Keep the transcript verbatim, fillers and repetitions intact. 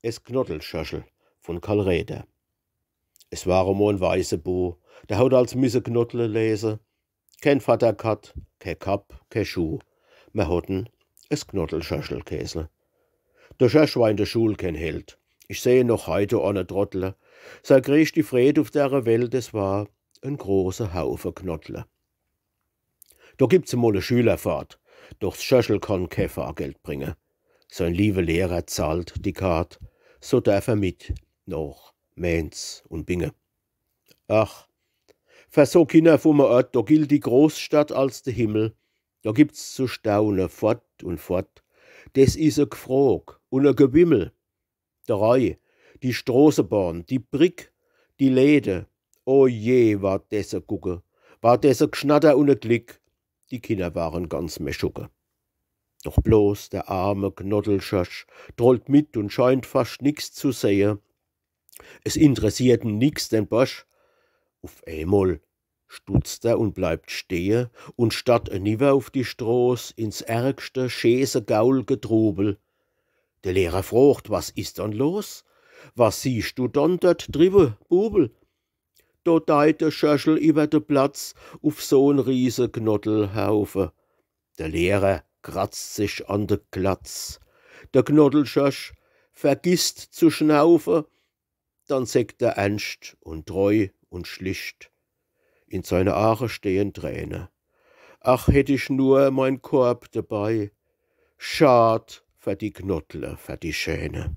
Es Knoddelschöschel vun Karl Räder. Es war emol en Waisebu, der hot als misse Knoddle lese. Keen Vatter ghat, kee Kapp, kee Schuh. Mer hot en es Knoddelschöschel gheeße. De Schösch war in de Schul keen Held. Ich seh en noch heit, de orme Trottel. Sei greeschti Freed uf dere Welt, es war en große Haufe Knoddle. Do gibt's emol e Schülerfahrt, doch s Schöschel kann kee Fahrgeld bringe. Sein liewe Lehrer zahlt die Kart, so derf er mit noch Mainz un Binge. Ach, fer so Kinner vum Ort, do gilt die Großstadt als de Himmel. Do gibt's zu staune fort un fort. Des is e Gfrog un e Gewimmel. De Rhei, die Stroßebahn, die Brick, die Läde. O je, war des e Gucke, war des e Gschnatter un e Glick. Die Kinner waren ganz meschugge. Doch bloß der arme Knoddelschösch trollt mit un scheint fascht nix zu sehe. Es interessiert en nix, den Borsch. Uf eemol stutzt er un bleibt stehe un starrt eniwwer uf die Stroß, ins ärgste, scheeße, gaulge Trubel. De Lehrer frocht: „Was is dann los? Was siehscht du dann dort driwwe, Bubel?“ Do deit de Schöschel iwwer de Platz uf so en riese Knoddelhaufe. De Lehrer kratzt sich an de Glatz. De Knoddelschösch vergisst zu schnaufe, dann sächt er ernscht un treu un schlicht. In seine Aache stehen Träne. „Ach, hätt ich nur mein Korb debei. Schad fer die Knoddle, fer die Schäne.“